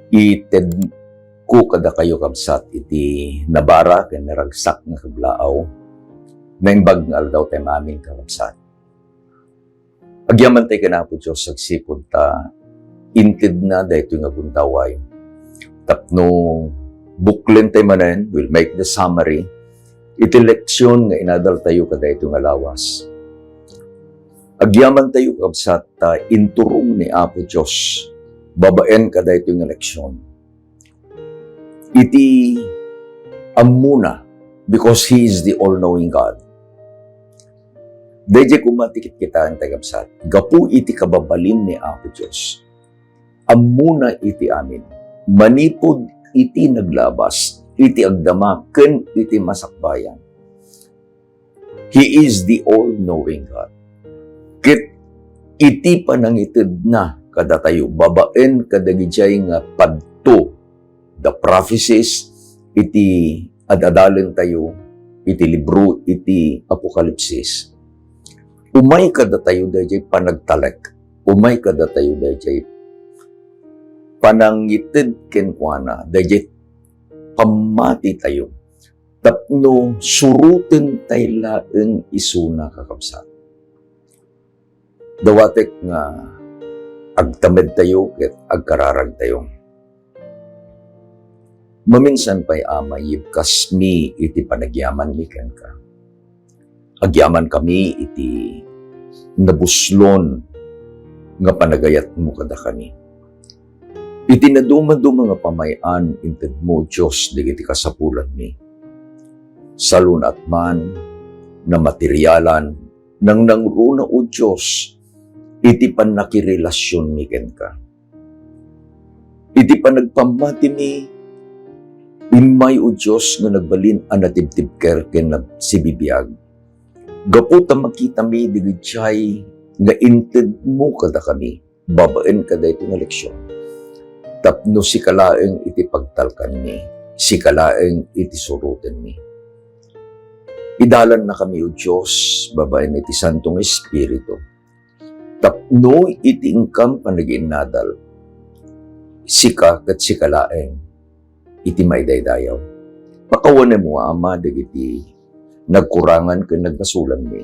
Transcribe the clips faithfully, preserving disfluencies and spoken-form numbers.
Itedko kadakayo, kabsat, iti nabara ken naragsak nga kablaaw. Naimbag nga aldaw tayo amin, kakabsat. Agyaman tayo ken Apo Dios agsipud ta intedna daytoy nga gundaway. Tapno buklen tayo manen, we'll make the summary, iti leksyon nga inadal tayo kadaytoy nga lawas. Agyaman tayo, kabsat, ta inturong ni Apo Dios babaen kadaytoy nga leksyon. Iti ammona, because He is the all-knowing God. Daydiay koma ti kitkitaen tayo, kabsat. Gapu iti kababalin ni Apo Dios, ammona iti amin. Manipud iti naglabas, iti agdama, ken iti masakbayan. He is the all-knowing God. Ket iti panangitedna kadatayo, babaen kadagijay nga padto, the prophecies, iti ad-adalen tayo, iti libro, iti Apokalipsis. Umay kadatayo dayjay panagtalek. Umay kadatayo dayjay panangited kenkuana, dayjay pammati tayo. Tapno suroten tayo laeng isuna, kakabsat. Dawatek nga agtamedtayo ket agkararagtayo. Maminsan pay, Ama, yibkasmi iti panagyamanmi kenka. Agyamankami iti nabuslon nga panagayatmo kadakami. Iti nadumaduma nga pamay-an, intedmo, Dios, dagiti kasapulanmi. Salun-at man, namaterialan, nangnangruna, O Dios, iti pannakirelasionmi kenka. Iti panagpammatimi, immay, O Dios, nga nagbalin a natibtibker ken nagsibibiag. Gapu ta makitami dagijay nga intedmo kadakami babaen kadaytoy nga leksion, tapno sika laeng iti pagtalkanmi, sika laeng iti surotenmi. Idalannakami, O Dios, babaen iti Santo nga Espiritu, tapno iti inkam panagiinnadal, sika ket sika laeng iti maidaydayaw. Pakawanenmo, Ama, dagiti nagkurangan ken nagbasolanmi.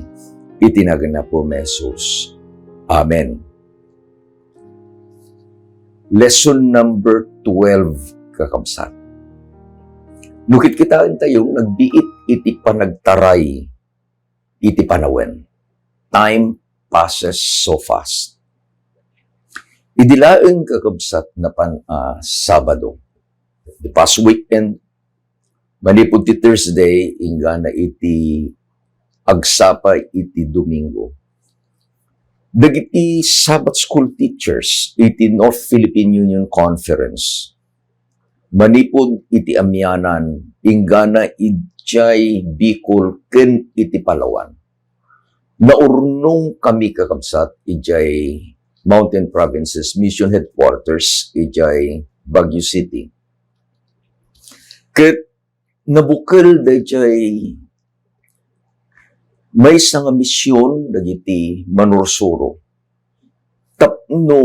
Iti nagan ni Apomi Jesus. Amen. Lesson number twelve, kakabsat. No kitkitaentayo, nagbiit iti panagtaray iti panawen. Time passes so fast. Idi laeng, kakabsat, napan a Sabado, the past weekend, manipud ti Thursday, inggana iti agsapa iti Domingo, dagiti Sabbath School teachers iti North Philippine Union Conference, manipud iti Amianan, inggana idiay Bicol ken iti Palawan. Naurnongkami, kakabsat, idiay Mountain Provinces Mission Headquarters idiay Baguio City. Ket nabukel daydiay maysa nga mision dagiti manursuro tapno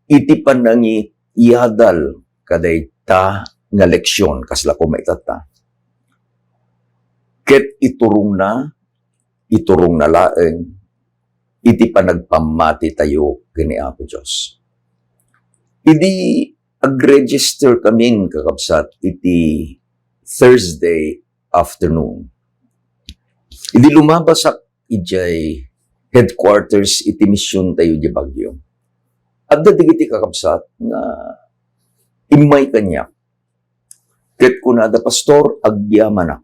iti panangiyadal kadayta nga leksion, kasla koma itatta. Ket iturongna, iturongna laeng iti panagpammatitayo ken ni Apo Dios. Idi ag-register kamin, kakabsat, iti Thursday afternoon, idi lumabasak idiay headquarters iti misiontayo idiay Baguio, adda dagiti kakabsat nga immay kaniak. Ket kunada, "Pastor, agyamanak."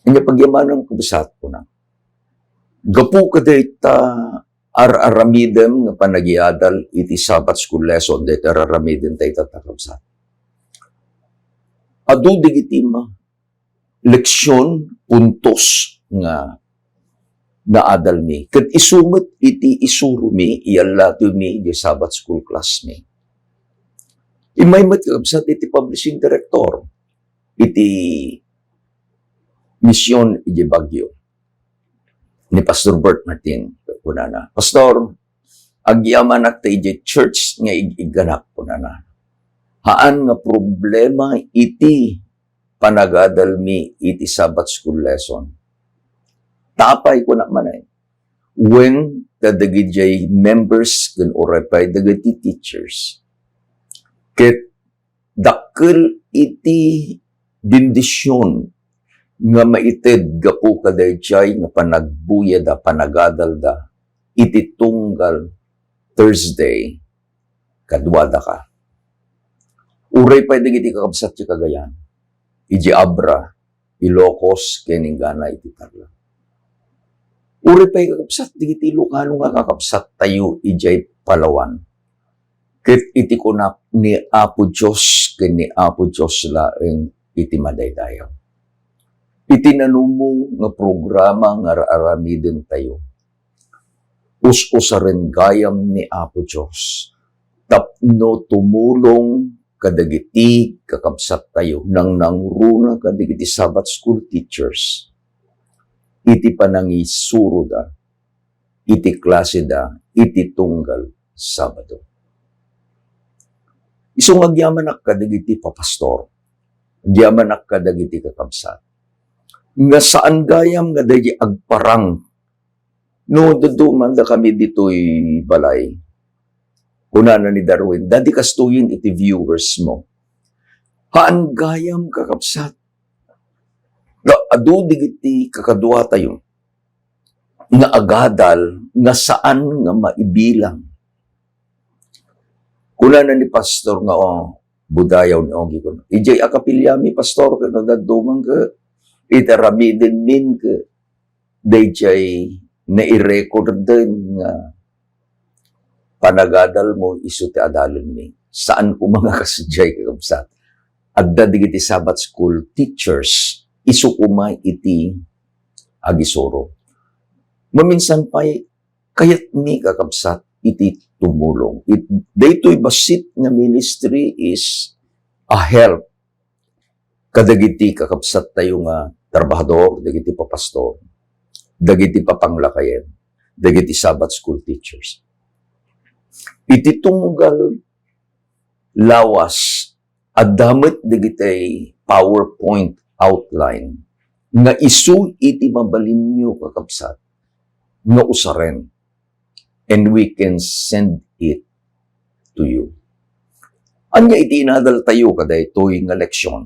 "Ania pagyamanam, kabsat?" kuna. "Gapu kadayta ar-aramidem nga panagiyadal iti Sabbath School lesson, dayta ar-aramiden dayta, kakabsat. Adu dagiti ma-, leksion, puntos nga naadalmi. Ket isu met iti isuromi, iyallatewmi idiay Sabbath School class mi." Immay met, kakabsat, iti publishing director iti mision idiay Baguio, ni Pastor Bert Martin. Kunana, "Pastor, agyamanak ta idiay church nga ig-igganak," kunana. Haan nga problema iti panagadalmi iti Sabbath School lesson. Ta apay, kuna manen, wen ta dagidiay members ken uray pay dagiti teachers, ket dakkel iti bendision nga maited gapu kadaydiay nga panagbuyada, panagadalda iti tunggal Thursday, kaduada ka. Uray pay dagiti kakabsat ti Cagayan, iti Abra, Ilocos, ken inggana iti Tarlac. Uray pay kakabsat dagiti Ilocano nga kakabsattayo idiay Palawan. Ket iti kunak, ni Apo Dios ken ni Apo Dios laeng iti madaydayaw. Iti nanumo nga programa nga ar-aramidentayo, us-usaren gayam ni Apo Dios tapno tumulong kadagiti kakabsattayo, nangnangruna kadagiti Sabbath School teachers iti panangisuroda iti klaseda iti tunggal Sabado. Isu nga agyamanak kadagiti papastor, agyamanak kadagiti kakabsat, nga saan gayam nga daydi agparang no duduman da kami ditoy balay. Kunana ni Darwin, "Dadi kastoyen iti viewers mo." Haan gayam, kakabsat, nga adu dagiti kakaduatayo nga agadal nga saan nga maibilang. Kunana ni pastor nga, "Oh, budayaw ni Ogie," kuna, "Idiay a kapilyami, pastor, ket no daddumang ket iti aramidenmin ket daydiay nairekorden nga panagadalmo isu ti adalenmi." Saan koma nga kasdiay, kakabsat. Adda dagiti Sabbath School teachers, isu koma iti agisuro. Maminsan pay, kayatmi, kakabsat, iti tumulong. It, daytoy bassit nga ministry is a help kadagiti kakabsattayo nga trabahador, dagiti papastor, dagiti papanglakayen, dagiti Sabbath School teachers. Iti tunggal lawas, adda met dagiti PowerPoint outline nga isu iti mabalinyo, kakabsat, nga usaren, and we can send it to you. Ania iti inadaltayo kadaytoy nga leksion?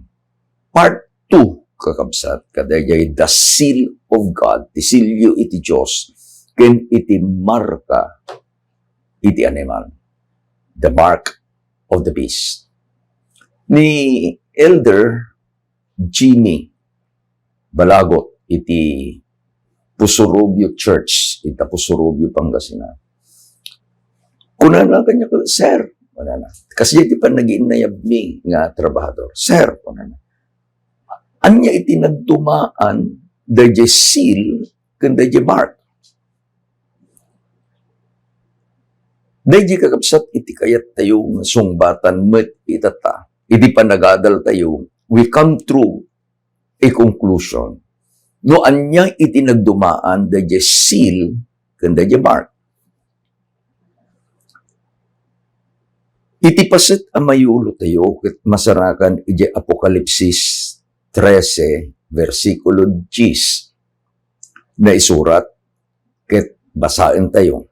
Part two, kakabsat, kadaydiay the seal of God, ti silyo iti Dios, ken iti marka iti animal, the mark of the beast. Ni Elder Jimmy Balagot iti Pusurubio Church, ita Pusurubio, Pangasinan. Kunana kaniak, "Sir," kunana, "kasdiay ti panagiinnayabmi nga trabahador. Sir," kunana, "ania iti nagdumaan daydiay seal ken daydiay mark?" Daydiay, kakabsat, iti kayattayo nga sungbatan met ita ta, iti panagadaltayo, we come through a conclusion. No ania iti nagdumaan daydiay seal ken daydiay mark. Iti paset a mayulotayo ket masarakan idiay Apokalipsis trese, bersikulo diyes, naisurat, ket basaentayo.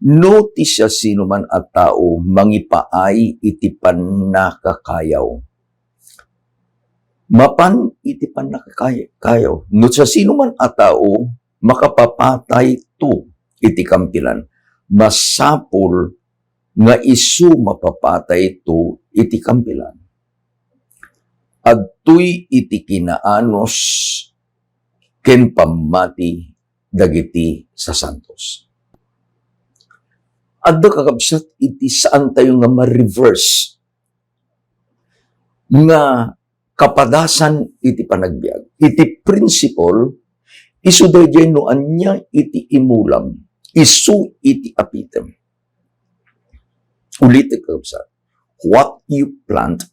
No ti siasinoman a tao mangipaay iti pannakakayaw, mapan iti pannakakayaw, no siasinoman a tao makapapatayto iti kampilan, masapul nga isu mapapatayto iti kampilan. Adtoy iti kinaanus ken pammati dagiti sasantos. Adda, kakabsat, iti saantayo nga ma-reverse nga kapadasan iti panagbiag. Iti principle, isu daydiay no ania iti imulam, isu iti apitem. Ulitek, kakabsat, what you plant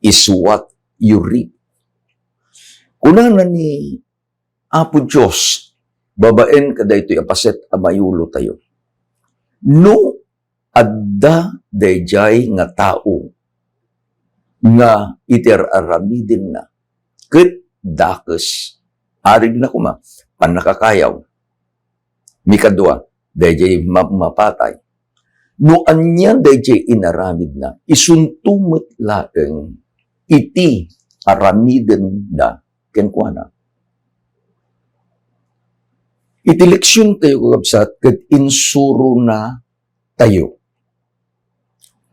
is what you reap. Kunana ni Apo Dios babaen kadaytoy a paset a mayulotayo, no adda daydiay nga tao nga iti ar-aramidenna ket dakes. Arigna koma, pannakakayaw. Mikadua, daydiay ma-, mapatay. No ania daydiay inaramidna, isunto met laeng iti aramidenda kenkuana. Iti leksiontayo, kakabsat, ket insurona tayo.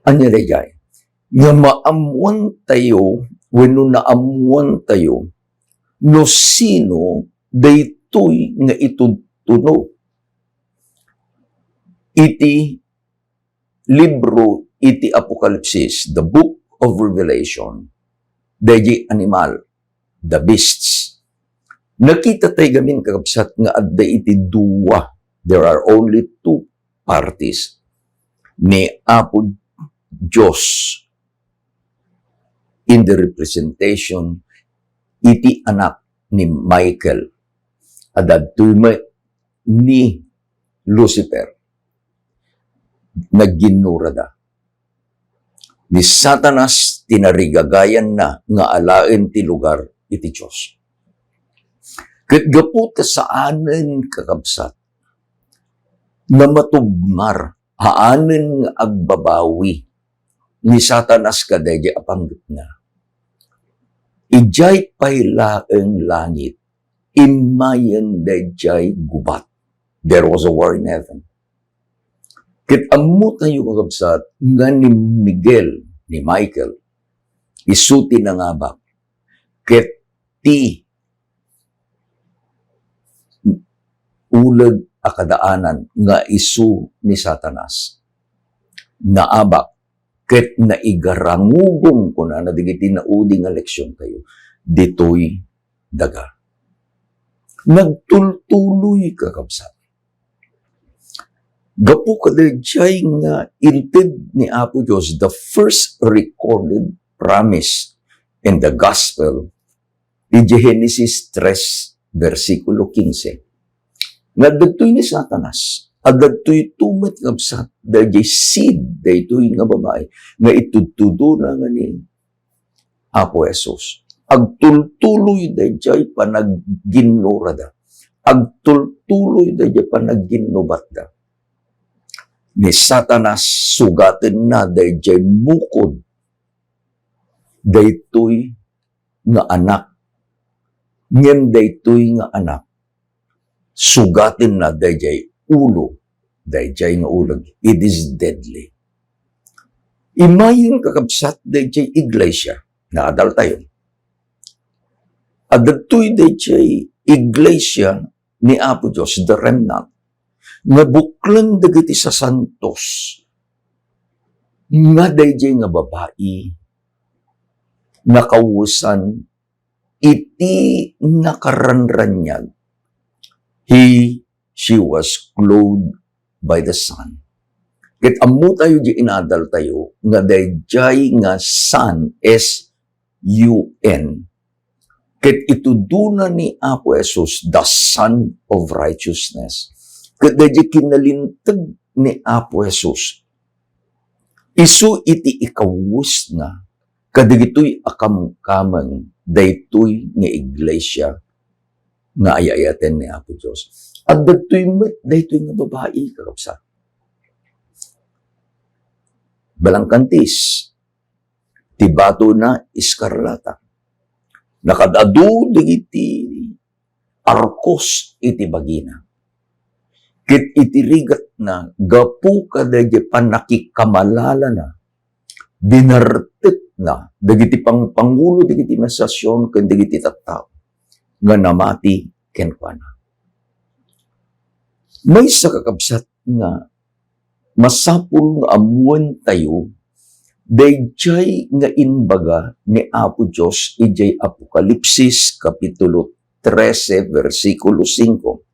Ania daydiay? Nga maammoan tayo wenno naammoan tayo no sino daytoy nga itudtudo iti libro iti Apokalipsis, the Book of Revelation, daydiay animal, the beasts. Nakita tayo gamin, kakabsat, nga adda iti dua. There are only two parties. Ni Apo Dios in the representation iti anak ni Michael. Adda daytoy met ni Lucifer. Nagginnurada. Ni Satanas ti narigagayanna nga alaen ti lugar iti Dios. Ket gapu ta saanen, kakabsat, nga matubmar, haanen nga agbabawi ni Satanas kadaydiay a panggepna. Idiay pay laeng langit, immayen daydiay gubat. There was a war in heaven. Ket ammo tayo, kakabsat, nga ni Miguel, ni Michael, isu ti nangabak. Ket ti uleg a kadaanan nga isu ni Satanas. Naabak ket naigarangugom, kunana dagiti naudi nga leksiontayo, ditoy daga. Nagtultuloy, kakabsat. Gapu kadaydiay nga inted ni Apo Dios, the first recorded promise in the gospel, idiay Genesis tres, bersikulo kinse, nga dagitoy ni Satanas, adda daytoy met, kakabsat, daydiay seed, daytoy nga babai, nga itudtudona nga ni Apo Jesus. Agtultuloy daydiay panagginnurada. Agtultuloy daydiay panagginnubatda. Ni Satanas, sugatenna daydiay mukod daytoy nga anak. Ngem daytoy nga anak, sugatenna daydiay ulo, daydiay nga uleg. It is deadly. Immayen, kakabsat, daydiay iglesia, naadaltayo. Adda daytoy daydiay iglesia ni Apo Dios, the remnant, nga buklen dagiti sasantos, nga daydiay nga babai, nakawesan iti nakaranraniag. He, she was clothed by the sun. Ket ammo tayo di inadal tayo nga daydiay nga sun, S U N. Ket itudona ni Apo Jesus, the Son of Righteousness. Ket daydiay kinalinteg ni Apo Jesus, isu iti ikawesna kadagitoy a kamkameng daytoy nga iglesia nga ay-ayaten ni Apo Dios. Adda daytoy met daytoy nga babai, kakabsat. Balangkantis, ti batona eskarlata. Nakaad-adu dagiti arkos iti bagina. Ket iti rigatna, gapu kadaydiay pannakikamalalana, binartekna dagiti pangpangulo dagiti nasasion ken dagiti tattao nga namati kenkuana. Maysa, kakabsat, nga masapul nga ammoen tayo daydiay nga imbaga ni Apo Dios idiay Apokalipsis, Kapitulo trese, bersikulo singko.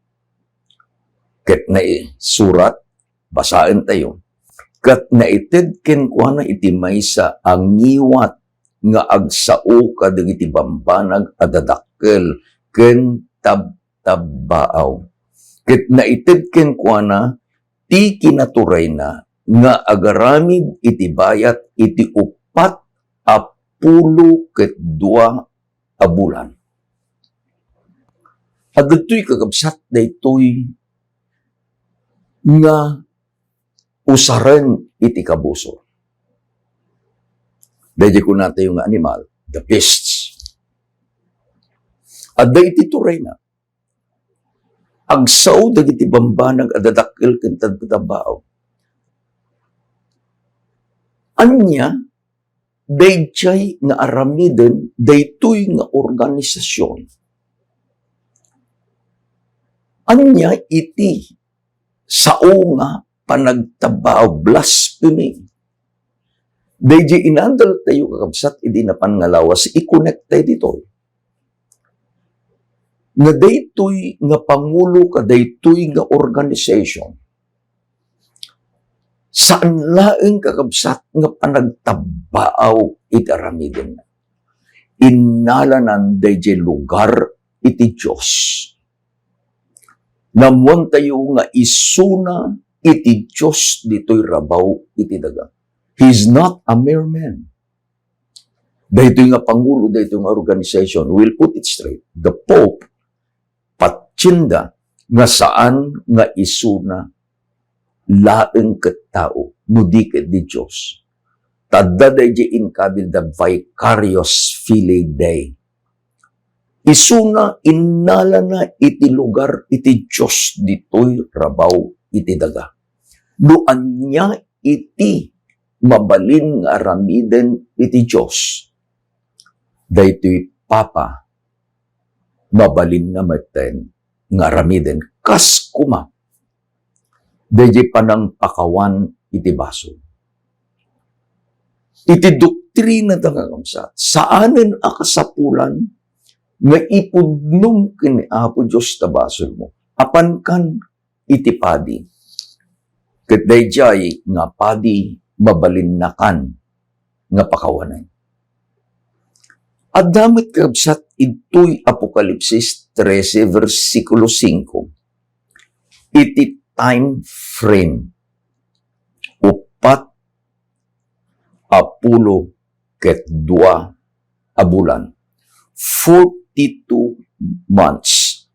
Ket naisurat, basaen tayo, "Ket naited kenkuana iti maysa a ngiwat nga agsao kadagiti bambanag a dadakkel ken tabtabbaaw. Ket naited kenkuana ti kinaturayna nga agaramid iti bayat iti uppat a pulo ket dua a bulan. Adtoy, kakabsat, daytoy nga usaren iti kabusor. Daydi kunatayo nga animal, the beasts. Adda iti turayna. Agsao dagiti bambanag a dadakkel ken tagtabao. Ania daydiay nga aramiden daytoy nga organisasion? Ania iti sao nga panagtabao, blasphemy? Daydiay inadaltayo, kakabsat, idi napan nga lawas, i-connect tayo ditoy. Nga daytoy nga pangulo kadaytoy nga organization, saan laeng, kakabsat, nga panagtabao iti aramidenna. Innalanan daydiay lugar iti Dios. Naammoantayo nga isuna iti Dios ditoy rabaw iti daga. He is not a mere man. Daytoy nga pangulo, daytoy nga organization, we'll put it straight. The Pope, patienda nga saan nga isuna laeng ket tao, no di ket di Dios. Ta adda daydiay inkabil the vicarius filii Dei. Isuna innalana iti lugar iti Dios ditoy rabaw iti daga. No ania iti mabalin nga aramiden iti Dios, daytoy Papa, mabalinna metten nga aramiden, kas koma daydiay panangpakawan iti basol. Iti doktrina ta, kakabsat, saanen a kasapulan nga ipudnom ken ni Apo Dios ta basolmo. Apankan iti padi. Ket daydiay nga padi mabalinnakan nga pakawanen. Adda met, kabsat, idtoy Apokalipsis trese, bersikulo singko, iti time frame, uppat a pulo ket dua a bulan, forty-two months.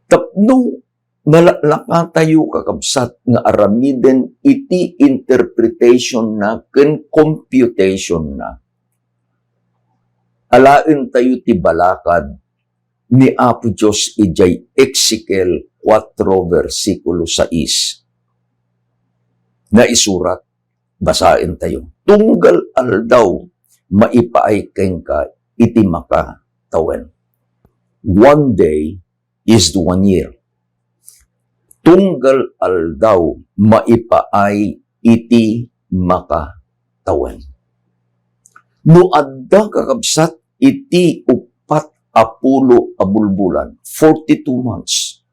Tapno nalaklakatayo, kakabsat, nga aramiden iti interpretation na ken computation na, alaentayo ti balakad ni Apo Dios idiay Ezekiel kuatro, bersikulo sais. Naisurat, basaentayo, "Tunggal aldaw, maipaay kenka iti makatawen." One day is one year. Tunggal aldaw, maipaay iti makatawen. No adda, kakabsat, iti uppat a pulo a bulbulan, forty-two months,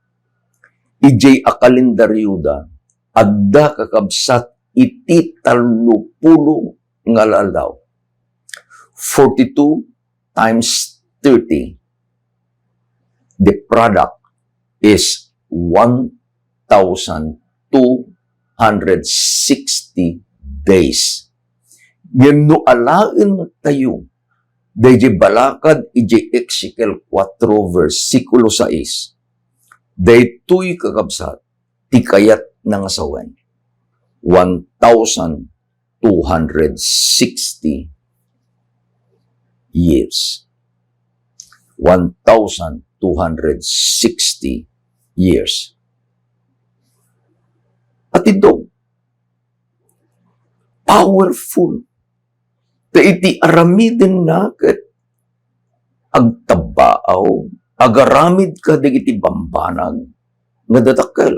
idiay a kalendaryoda, adda, kakabsat, iti tallopulo nga aldaw. Forty-two times thirty, the product is one thousand two hundred sixty days. Ngem no alaentayo daydiay balakad idiay Ezekiel kuatro, bersikulo sais, daytoy, kakabsat, ti kayatna nga sawen. One thousand two hundred sixty years. One thousand two hundred sixty years. Atiddog, powerful. Ta iti aramidenna ket agtabaaw, agaramid kadagiti bambanag nga dadakkel.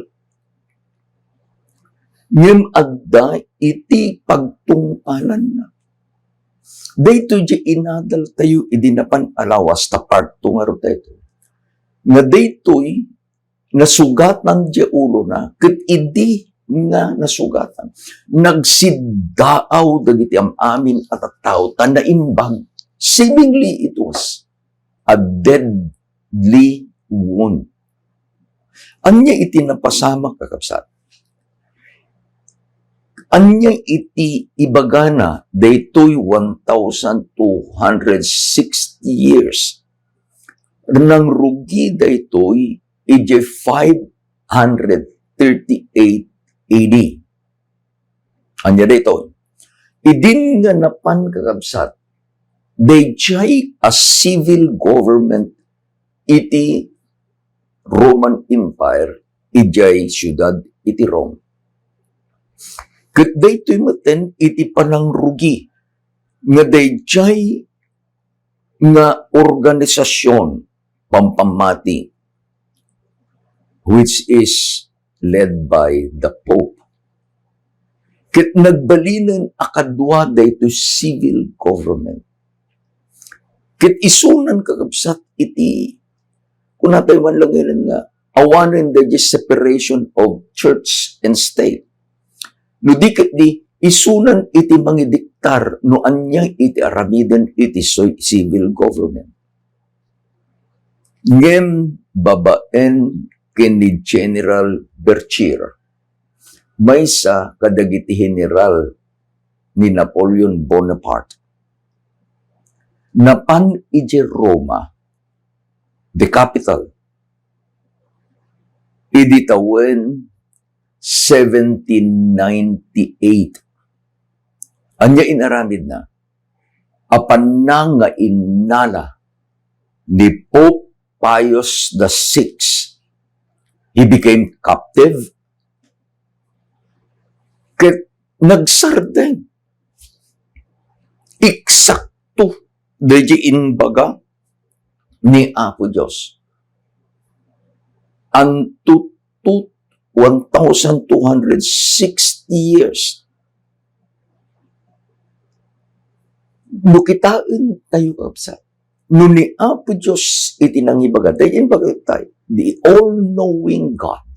Ngem adda iti pagtungpalanna. Daytoy diay inadaltayo idi napan a lawas ta part two ngarud daytoy. Nga daytoy nasugatan diay ulona, ket idi nga nasugatan, nagsiddaaw dagiti am-amin a tattao ta naimbag. Seemingly, it was a deadly wound. Ania iti napasamak, kakabsat? Ania iti ibagana daytoy one thousand two hundred sixty years? Nangrugi daytoy idiay five hundred thirty-eight A D. Ania daytoy? Idin nga napan, kakabsat, daydiay a civil government iti Roman Empire idiay siudad iti Rome. Ket daytoy metten iti panangrugi nga daydiay nga organisasion pampammati, which is led by the Pope. Ket nagbalinen a kadua daytoy civil government. Ket isunan, kakabsat, iti, kunatayo man lang ilan nga, awanen daydiay separation of church and state. No di ket di, isunan iti mangidiktar no ania iti aramiden iti soy-, civil government. Ngem babaen ken ni General Berchier, maysa kadagiti general ni Napoleon Bonaparte, napan idiay Roma, the capital, idi tawen seventeen ninety-eight. Ania inaramidna? Apanna nga innala ni Pope Pius the Sixth. He became captive. Ket nagsardeng. Eksakto daydiay imbaga ni Apo Dios. Anto tut-, one thousand two hundred sixty years. No kitaentayo, kabsat, no ni Apo Dios iti nangibaga, daydiay imbaga tayo, the all-knowing God,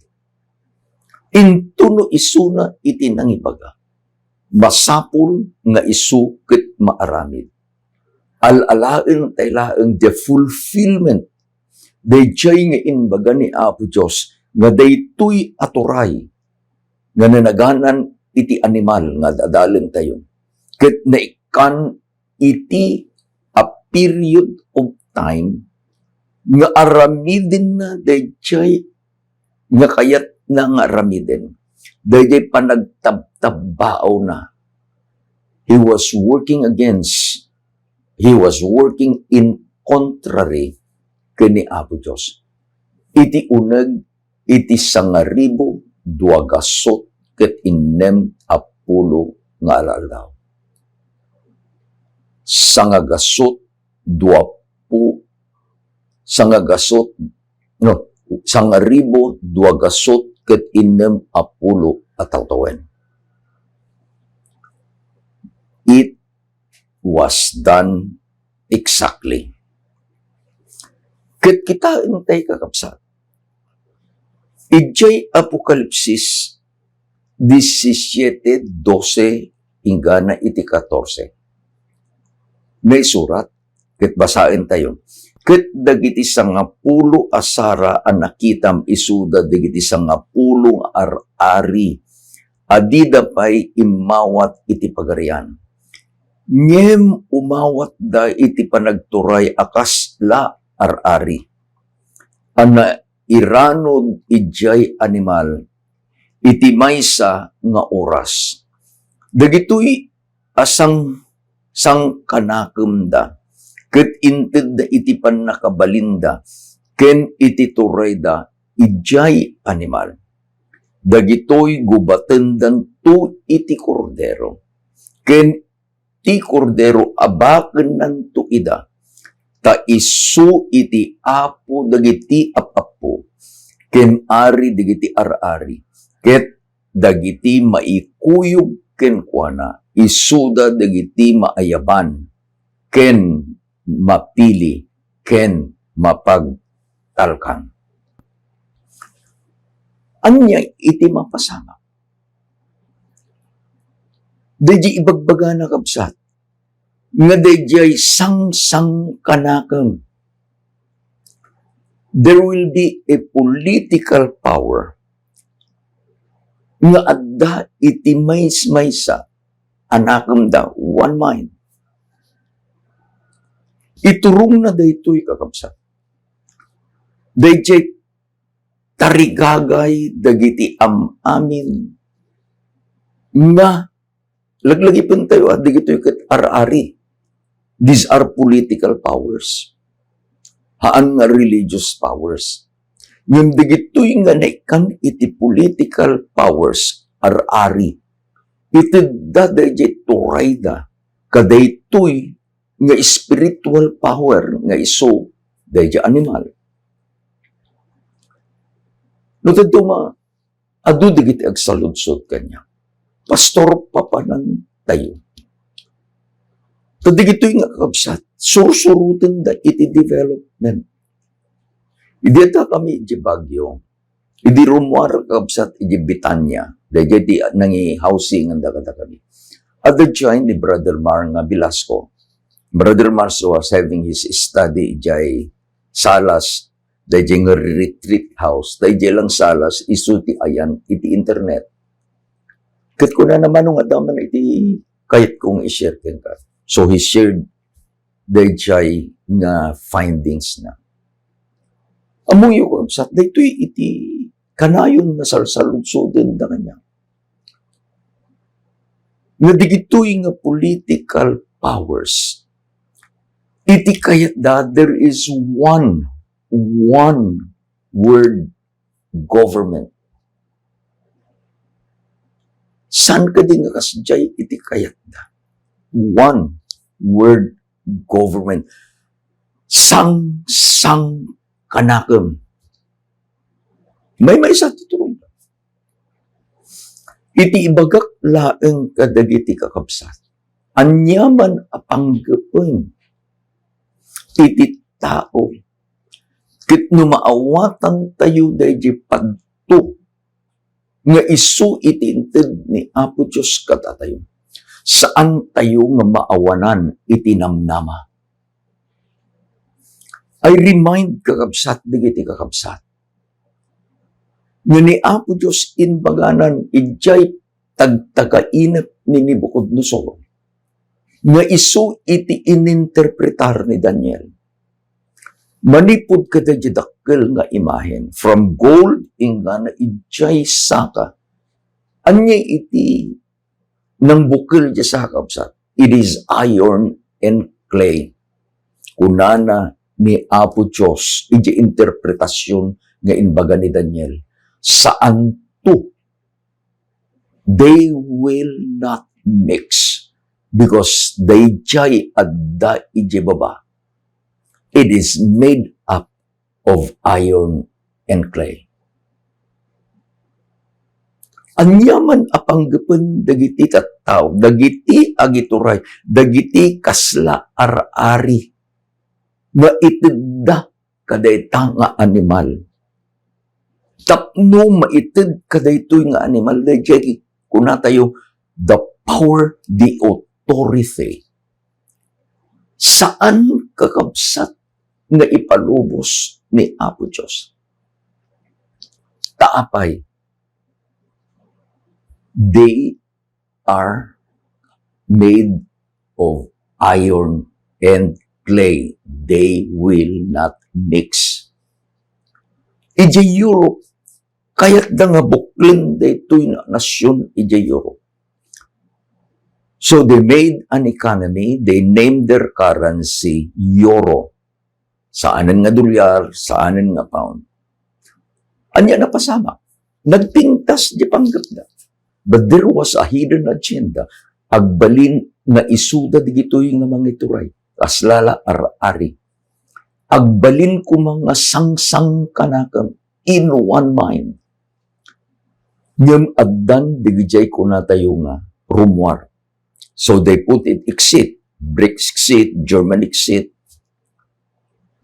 intono isuna iti nangibaga, masapul nga isu ket maaramid. Al-alaentayo laeng the fulfillment daydiay nga imbaga ni Apo Dios nga daytoy a turay nga nanaganan iti animal nga ad-adalentayo. Ket naikkan iti a period of time nga aramidenna daydiay nga kayatna nga aramiden, daydiay panagtabtabbaawna. He was working against, he was working in contrary ken ni Apo Dios. Iti uneg iti sangaribu dua gasut ket innem a pulo nga aldaw. Sangagasut dua pu-, sangagasut, no, sangaribu dua gasut ket innem a pulo a tawen. It was done exactly. Ket kitaentayo, kakabsat, idiay Apokalipsis disisiete dose inggana iti katorse, naisurat, ket basaentayo, "Ket dagiti sangapulo a sara a nakitam isuda dagiti sangapulo nga ar-ari a dida pay immawat iti Pagarian. Ngem umawatda iti panagturay a kasla ar-ari a nairanod idiay animal iti maysa nga oras. Dagitoy a sang-, sangkanakemda ket intedda iti pannakabalinda ken iti turayda idiay animal. Dagitoy gubatendanto iti Kordero, ken ti Kordero abakennanto ida, ta isu iti Apo dagiti ap-apo, ken Ari dagiti ar-ari, ket dagiti maikuyog kenkuana, isuda dagiti maayaban, ken mapili, ken mapagtalkan." Ania iti mapasamak? Daydiay ibagbagana, kabsat, nga daydiay sangsangkanakem. There will be a political power nga adda iti maysmaysa a nakemda, one mind. Iturongna daytoy, kakabsat. Dayjay tarigagay dagiti am-amin nga laglagipentayo a dagitoy ket ar-ari. These are political powers. Haan nga religious powers. Ngem dagitoy nga naikkan iti political powers, ar-ari, itedda dayjay turayda kadaytoy nga spiritual power nga isu dayjay animal. No, tadto ma-, adu dagiti agsaludsod kaniak, "Pastor, papanantayo?" Ta dagitoy nga, kakabsat, sursurotenda iti development. Idi adda kami iti Baguio, idi rummuar, kakabsat, iti Betania, dayjay ti nangi-housing anda kadakami. Adda diay ni Brother Mar nga Velasco. Brother Mar was having his study idiay Salas, dayjay nga retreat house, dayjay lang Salas, isu ti ayan iti internet. Ket kunana, "Mano nga adda man iti kayatko nga i-share kenka?" So he shared dayjay nga findings na. Ammoyo, kabsat, daytoy iti kanayon nga salsaludsoden da kaniak. Nga dagitoy nga political powers, iti kayatda, there is one, one word government. Saan kadi nga kasdiay iti kayatda? One word government. Sang, sang kanakem. Maymaysa ti turong. Iti ibagak laeng kadagiti kakabsat, aniaman a panggepen iti tao, ket no maawatantayo daydi padto nga isu iti inted ni Apo Dios kadatayo, saantayo nga maawanan iti namnama. I remind, kakabsat, dagiti kakabsat, nga ni Apo Dios imbaganan idiay tagtagainep ni Nabucodonosor nga isu iti ininterpretar ni Daniel. Manipud kadaydi dakkel nga imahen, from gold inggana idiay saka. Ania iti nangbukel diay saka, kabsat? It is iron and clay. Kunana ni Apo Dios iti interpretasyon nga imbaga ni Daniel, saanto, they will not mix, because daydiay adda iti baba, it is made up of iron and clay. Aniaman a panggepen dagiti tattao, dagiti agituray, dagiti kasla ar-ari nga itedda kadayta nga animal. Tapno maited kadaytoy nga animal, daydiay kunatayo, the power, the authority. Saan, kakabsat, nga ipalubos ni Apo Dios. Ta apay, they are made of iron and clay. They will not mix. Idiay Europe, kayatda nga buklen daytoy nga nasion idiay Europe. So they made an economy, they named their currency euro. Saanen nga dolyar, saanen nga pound. Ania napasamak? Nagpintas diay panggepda. But there was a hidden agenda. Agbalin nga isuda dagitoy nga mangituray. Kasla la ar-ari. Agbalin koma nga sangsang kanakem in one mind. Ngem addan dagijay kunatayo nga rummuar. So they put it exit, Brexit, German exit.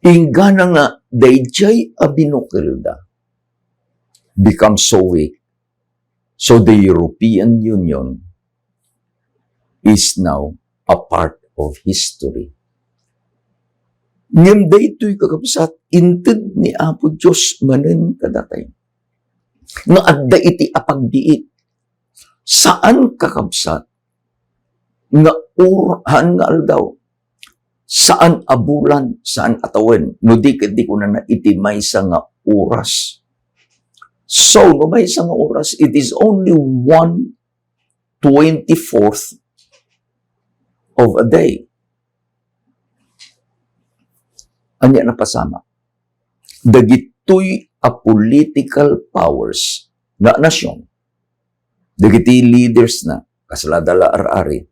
Inggana nga dayjay a binukelda become so weak. So the European Union is now a part of history. Ngem daytoy, kakabsat, inted ni Apo Dios manen kadatayo nga adda iti a pagbiit. Saan, kakabsat, nga or-, haan nga aldaw. Saan a bulan, saan a tawen. No di ket di kunana iti maysa nga oras. So, no maysa nga oras, it is only one twenty-fourth of a day. Ania napasamak? Dagitoy a political powers nga nasion, dagiti leaders na, kasla da la ar-ari,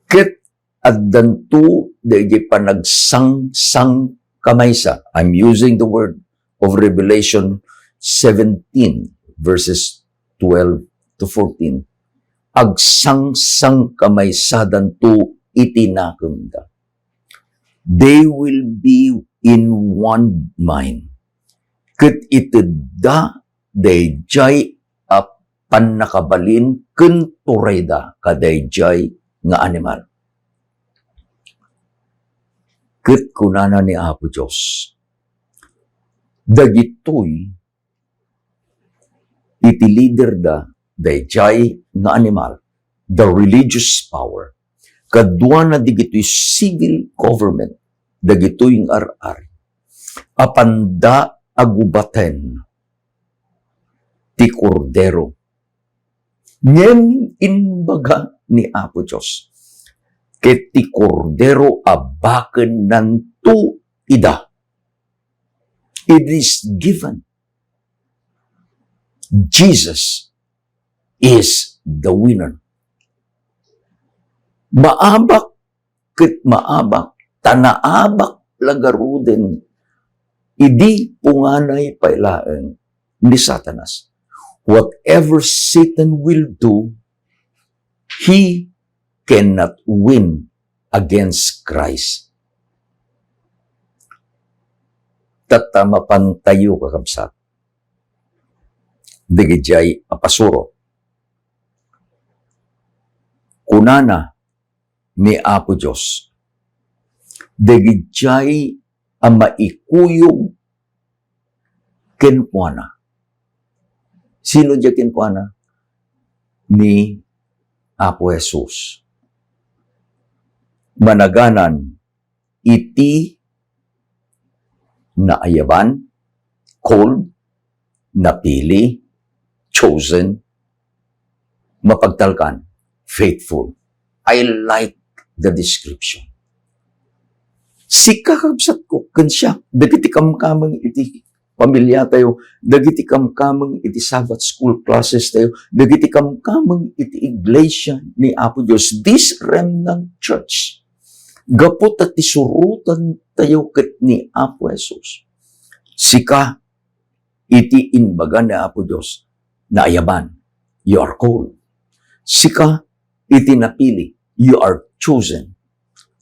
ket addanto daydi panagsangsankamaysa. I'm using the word of Revelation seventeen, verses twelve to fourteen. Agsangsankamaysadanto iti nakemda. They will be in one mind. Ket itedda daydiay a pannakabalin ken turayda kadaydiay nga animal. Ket kunana ni Apo Dios, dagitoy iti leader da daydiay nga animal, the religious power, kaduana digitoy civil government, dagitoy nga ar-ari, apanda a gubaten ti Kordero. Ngem imbaga ni Apo Dios, ket ti Kordero a bakennanto ida. It is given. Jesus is the winner. Maabak ket maabak, ta naabak la garuden idi punganay pay laeng ni Satanas. Whatever Satan will do, he cannot win against Christ. Tatta, mapantayo, kakabsat, dagidiay a pasurot. Kunana ni Apo Dios, dagidiay a maikuyog kenkuana. Sino diay kenkuana? Ni Apo Jesus. Managanan iti naayaban, called, napili, chosen, mapagtalkan, faithful. I like the description. Sika, kabsatko, ken siak, dagiti kamkameng iti pamilia tayo, dagiti kamkameng iti Sabbath school classes tayo, dagiti kamkameng iti iglesia ni Apo Dios, this remnant church, gapu ta ti surotan tayo ket ni Apo Jesus. Sika, iti imbaga ni Apo Dios, naayaban, you are called. Sika, iti napili, you are chosen.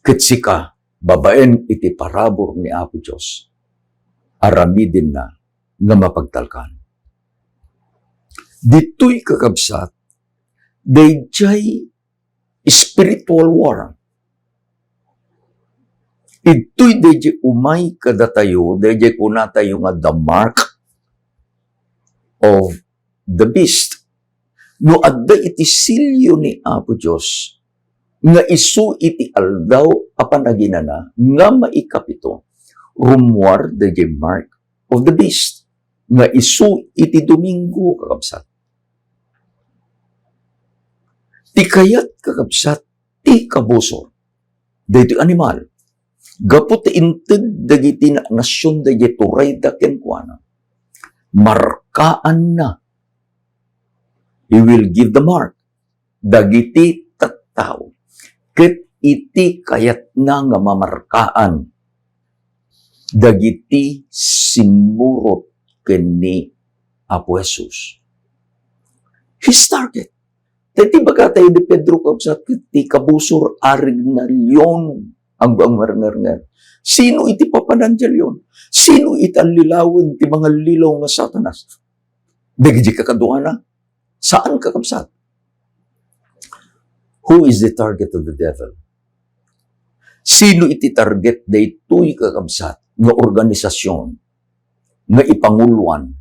Ket sika, babaen iti parabur ni Apo Dios, aramidenna nga mapagtalkan. Ditoy, kakabsat, daydiay spiritual war. Idtoy daydiay umay kadatayo, daydiay kunatayo nga the mark of the beast. No adda iti silio ni Apo Dios nga isu iti aldaw a panaginana nga maikapito, rummuar daydiay mark of the beast nga isu iti Domingo, kakabsat. Ti kayat, kakabsat, ti kabusor daytoy animal. Gapu ta inted dagiti na-, nasion daydiay turayda kenkuana, markaanna. He will give the mark dagiti tattao ket iti kayatna nga mamarkaan dagiti simmurot ken ni Apo Jesus. His target. Daytoy bagatayo ni Pedro, kabsat, ket ti kabusor, arigna leon, ang, ang marngarngar. Sino iti papanan ti leon? Sino iti allilawen ti mangallilaw nga Satanas? Dagiti kakaduana, saan, kakabsat. Who is the target of the devil? Sino iti target daytoy, kakabsat, nga organisasyon nga ipanguloan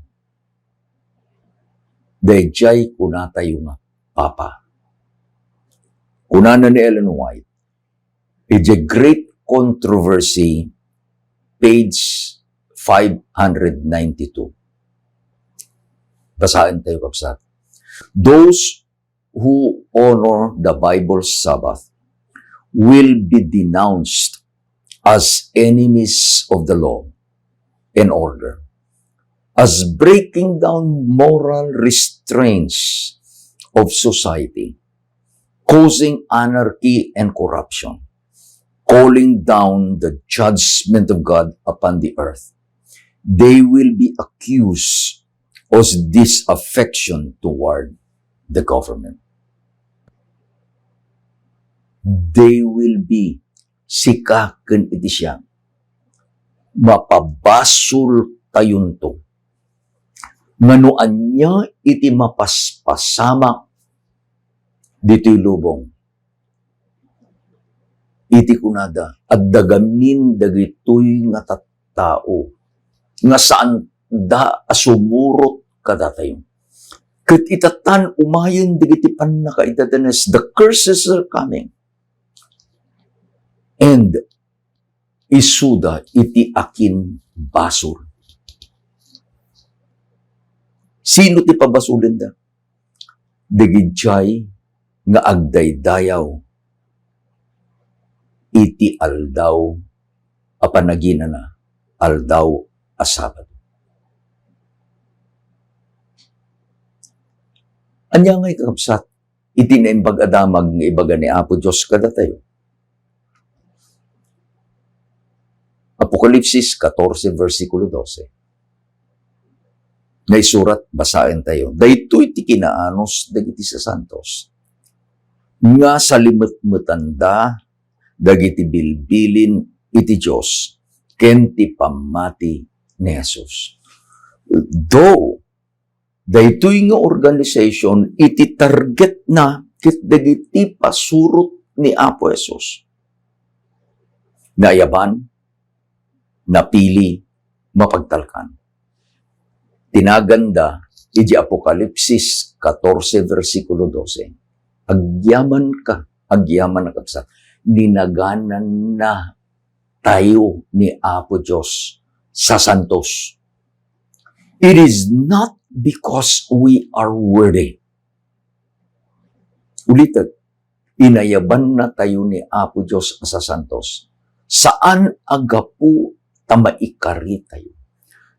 daydiay kunatayo nga Papa. Kunana ni Ellen White, idiay Great Controversy, page five hundred ninety-two. Basaentayo, kabsat. Those who honor the Bible Sabbath will be denounced as enemies of the law and order, as breaking down moral restraints of society, causing anarchy and corruption, calling down the judgment of God upon the earth. They will be accused of disaffection toward the government. They will be, sika ken iti siak, mapabasoltayonto nga no ania iti mapaspasamak ditoy lubong, iti kunada, adda gamin dagitoy nga tattao nga saanda a sumurot kadatayo. Ket ita tan umayen dagiti pannakaidadanes, the curses are coming. And isuda iti akin basol. Sino ti pabasolenda? Dagidiay nga agdaydayaw iti aldaw a panaginana, aldaw a Sabado. Ania ngay, kakabsat, iti Naimbag a Damag nga ibaga ni Apo Dios kadatayo? Apokalipsis katorse, bersikulo dose. Naisurat, basaentayo. Daytoy ti kinaanus dagiti sasantos nga salimetmetanda dagiti bilbilin iti Dios ken ti pammati ni Jesus. Though daytoy nga organization iti targetna ket dagiti pasurot ni Apo Jesus. Naayaban, napili, mapagtalkan. Tinaganda iti Apokalipsis katorse, bersikulo dose. Agyamanka, agyaman a kabsat, ninagananna tayo ni Apo Dios, sasantos. It is not because we are worthy. Ulitek, inayabanna tayo ni Apo Dios a sasantos. Saan a gapu ta maikari tayo,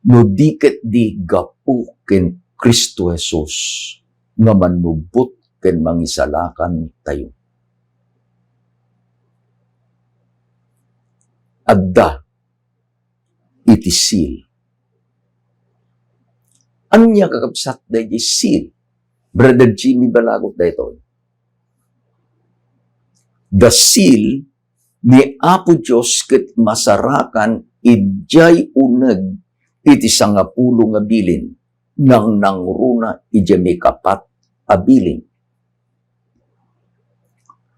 no di ket di gapu ken Cristo Jesus nga mannubbot ken mangisalakan tayo. Adda iti seal. Ania, kakabsat, daydi seal? Brother Jimmy, balagut daytoy. The seal ni Apo Dios ket masarakan idiay uneg iti sangapulo nga bilin, nangnangruna idiay maikapat a bilin.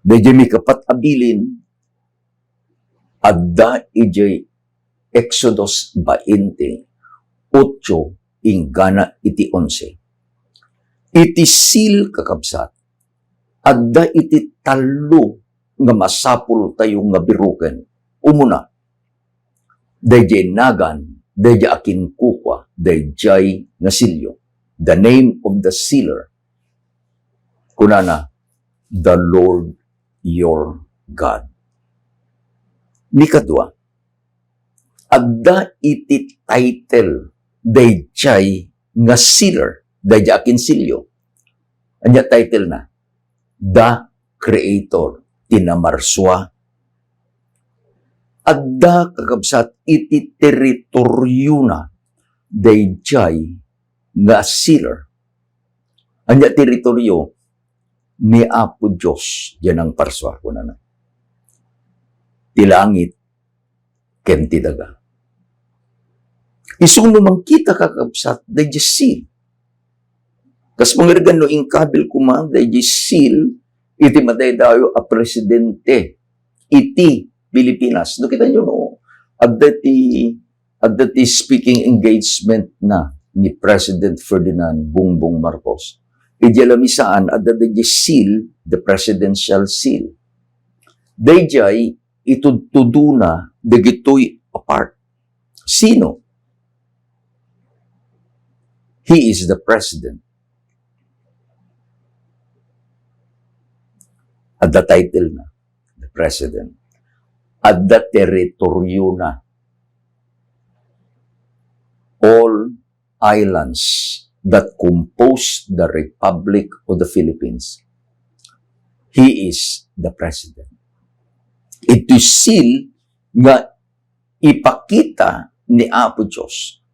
Daydiay maikapat a bilin, adda idiay Exodus bainte, otso inggana iti onse. Iti seal, kakabsat, adda iti tallo nga masapul tayo nga biruken. Umuna, daydiay nagan, daydiay a kinkukua, daydiay nga silyo. The name of the sealer. Kunana, "The Lord your God." Nikadua, adda iti title daydiay nga sealer, daydiay a kinsilyo. Ania title na? The Creator, ti Namarsua. Adda, kakabsat, iti teritoryona daydiay nga sealer. Ania teritorio ni Apo Dios, diay nangparsua, kunana. Ti langit ken ti daga. Isu no mangkita, kakabsat, daydiay seal. Kas pangarigan no inkabil koma daydiay seal iti madaydayo a presidente iti Pilipinas. No, kitaenyo, no, adda ti, adda ti speaking engagement na ni President Ferdinand Bongbong Marcos. Idiay lamisaan, adda daydiay seal, the presidential seal. Daydiay itudtudona dagitoy a part. Sino? He is the president. Adda title na, the president. Adda teritoryona. All islands that compose the Republic of the Philippines. He is the president. Iti seal nga ipakita ni Apo Dios,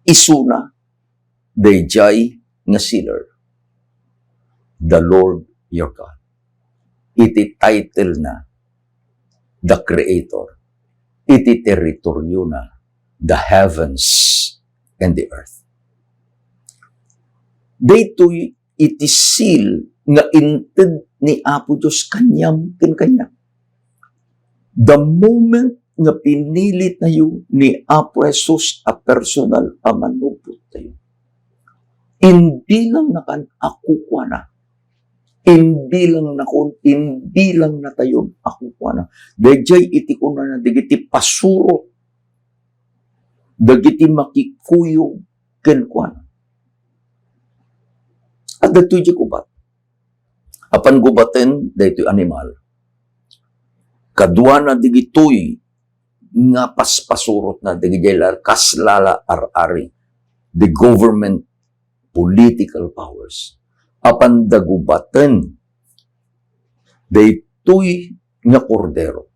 isuna daydiay nga sealer, the Lord your God. Iti title na, the Creator. Iti teritoryona, the heavens and the earth. Daytoy iti seal nga inted ni Apo Dios kaniam ken kaniak. The moment nga pinili tayo ni Apo Jesus a personal a manupot tayo, imbilang nakan a kukuana. Imbilang nakon, imbilang natayon a kukuana. Daydiay iti kunana, dagiti pasurot, dagiti makikuyog kenkuana. Adda toy di gubat. Apan gubaten daytoy animal. Kaduana dagitoy nga paspasurotna dagiti la-, kas la ar-ari, the government, political powers. Apan da gubaten daytoy nga kordero.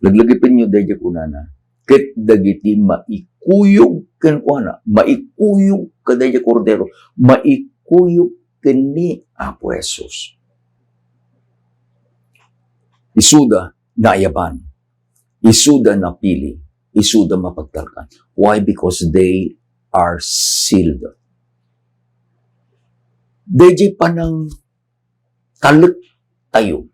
Laglagipenyo daydiay kunana, ket dagiti maikuyog kenkuana, maikuyog kadaydiay kordero, maikuyog ken ni Apo Jesus. Isuda naayaban, isuda napili, isuda mapagtalkan. Why? Because they are sealed. Daydiay panang talek tayo.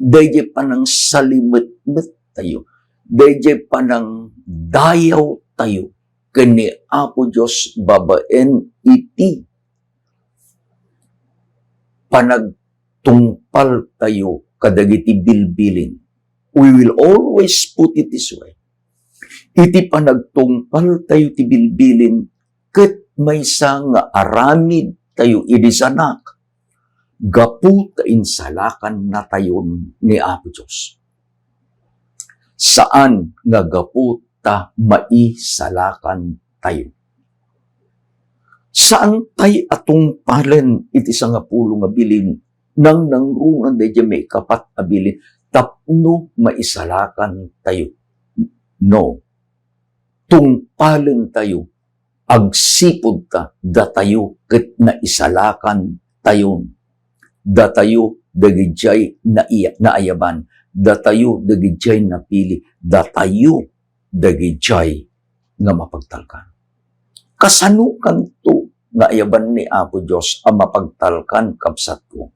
Daydiay panang salimetmet tayo. Daydiay panang dayaw tayo ken ni Apo Dios babaen iti panagtungpal tayo kadagiti bilbilin. We will always put it this way. Iti panagtungpal tayo ti bilbilin, ket maysa nga aramid tayo idi sanak, gapu ta insalakan natayon ni Apo Dios. Saan nga gapu ta maisalakan tayo. Saan tay a tungpalen iti sangapulo nga bilin, nang nangruna daydiay maikapat a bilin tapno maisalakan tayo. No. Tungpalen tayo agsipud ta datayo ket naisalakan tayon. Datayo dagidiay naiya-, naayaban. Datayo dagidiay napili. Datayo dagidiay nga mapagtalkan. Kasano kanto nga ayaban ni Apo Dios a mapagtalkan, kabsatko,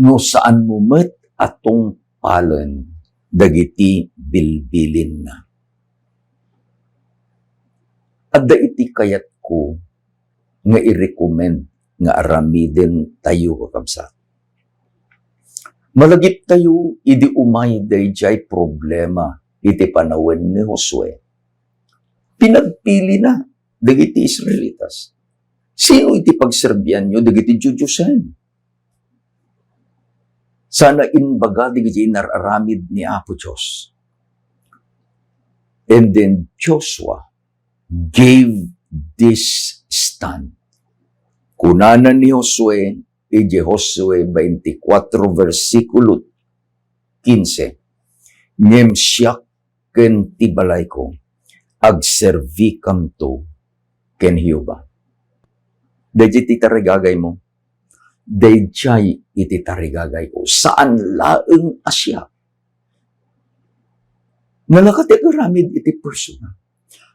no saanmo met a tungpalen dagiti bilbilinna? Adda iti kayatko nga i-recommend nga aramiden tayo, kakabsat. Malagip tayo idi umay daydiay problema iti panawen ni Josue. Pinagpilina dagiti Israelitas. Sino iti pagserbianyo dagiti diodiosem? Sana imbaga dagiti inar-aramid ni Apo Dios. And then Joshua gave this stand. Kunana ni Josue, iti Josue twenty-four, versikulo quince, "Ngem siak ken ti balayko, agserbikamto ken Jehovah." Daydiay ti tarigagaymo. Daydiay iti tarigagayko. Saan laeng a siak. Nalaka ti agaramid iti personal.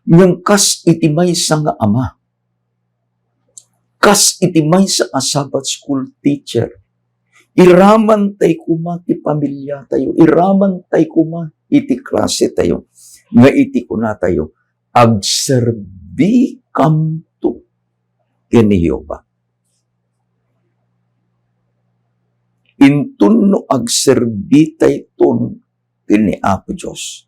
Ngem kas iti maysa nga ama, kas iti maysa a Sabbath school teacher, iraman tay koma ti pamiliatayo, iraman tay koma iti klase tayo, nga iti kunatayo, agserbi kam to. ken ni Jehovah. Inton no agserbitayton ken ni Apo Dios,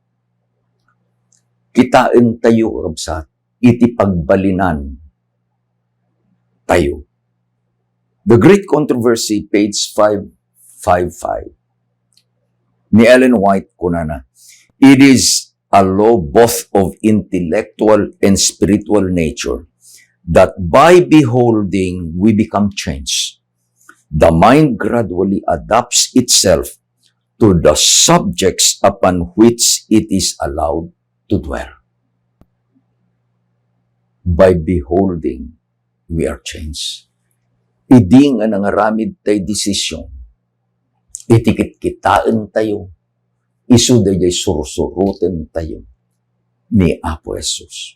kitaentayo, kakabsat, iti pagbalinan tayo. The Great Controversy, page five five five. Ni Ellen White, kunana, "It is a law both of intellectual and spiritual nature that by beholding we become changed. The mind gradually adapts itself to the subjects upon which it is allowed to dwell." By beholding, we are changed. Idi nga nangaramid tay desisyon, iti kitkitaentayo, isu daydiay sursuroten tayo ni Apo Jesus.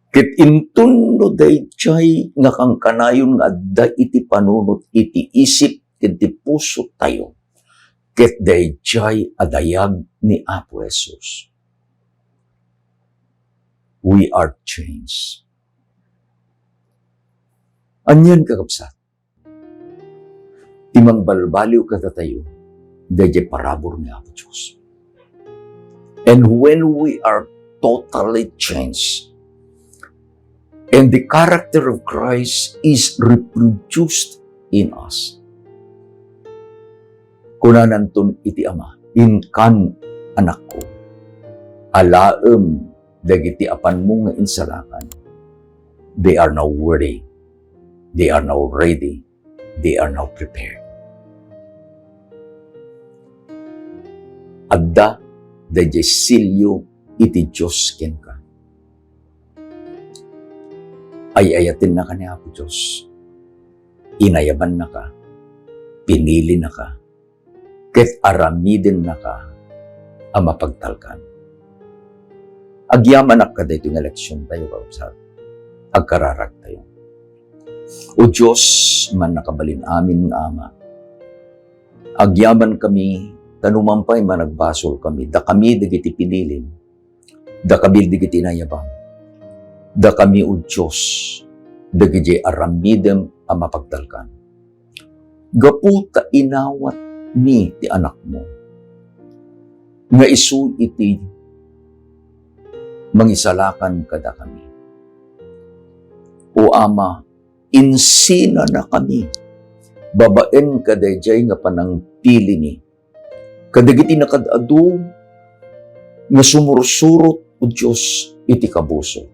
Ket inton no daydiay nga kankanayon nga adda iti panunot iti isip ken ti puso tayo, ket daydiay a dayag ni Apo Jesus. We are changed. Anian, kakabsat? Ti mangbalbaliw kadatayo, daydiay parabur ni Apo Dios. And when we are totally changed, and the character of Christ is reproduced in us, kunananton iti Ama, "Inkan, anakko, alaem dagiti apanmo nga insalakan. They are now worthy. They are now ready. They are now prepared." Adda daydiay sello iti Dios kenka. Ay-ayatennaka ni Apo Dios. Inayabannaka. Pinilinaka. Ket aramidennaka a mapagtalkan. Agyamanak kadaytoy nga leksiontayo, kakabsat. Agkararagtayo. O Dios, Mannakabalin-amin nga Ama, agyamankami, ta numan pay managbasolkami, dakami dagiti pinilim, dakami dagiti inayabam, dakami, O Dios, dagiti aramidem a mapagtalkan. Gapu ta inawatmi ti Anakmo, nga isu iti mangisalakan kadakami. O Ama, insinanakami babaen kadaydiay nga panangpilimi kadagiti nakaad-adu nga sumursurot, O Dios, iti kabusor.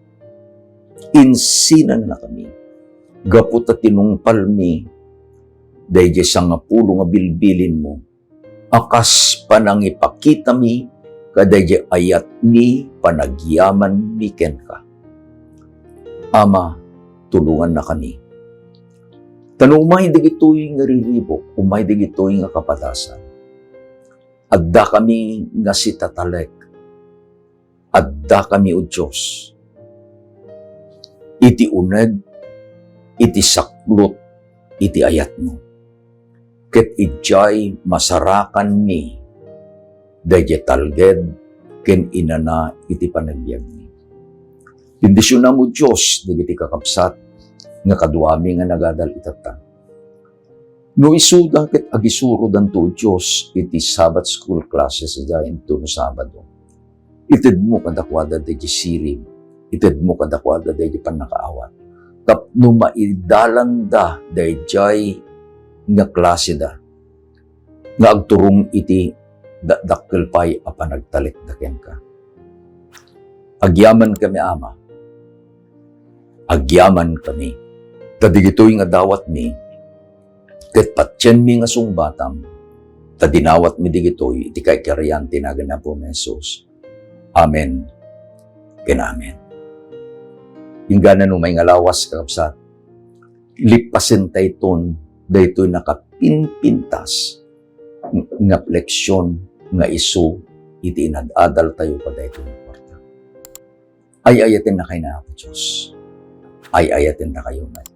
Insinannakami gapu ta tinungpalmi daydiay sangapulo nga bilbilinmo a kas panangipakitami kadaydiay ayatmi, panagyamanmi kenka. Ama, tulongannakami. Ta no umay dagitoy nga riribuk, umay dagitoy nga kapadasan, addakami nga sitatalek. Addakami, O Dios, iti uneg, iti saklot, iti ayatmo. Ket idiay masarakanmi daydiay talged ken inana iti panagbiagmi. Bendisionam, O Dios, dagiti kakabsat nga kaduami nga nagadal itatta. No isuda ket agisurodanto, O Dios, iti Sabbath school classes da intono Sabado, itedmo kadakuada daydiay sirib, itedmo kadakuada daydiay pannakaawat, tapno maidalanda daydiay nga klaseda nga agturong iti dakdakkel pay a panagtalekda kenka. Agyamankami, Ama. Agyamankami. Ta digitoy nga dawatmi, ket patienmi nga sungbatam, ta dinawatmi digitoy iti kaikarian ti nagan ni Apomi Jesus. Amen ken amen. Inggana no umay nga lawas, kakabsat, lipasentayton daytoy nakapinpintas nga leksion nga isu iti inad-adaltayo kadaytoy nga kuarta. Ay-ayatennakayo ni Apo Dios. Ay-ayatennakayo met.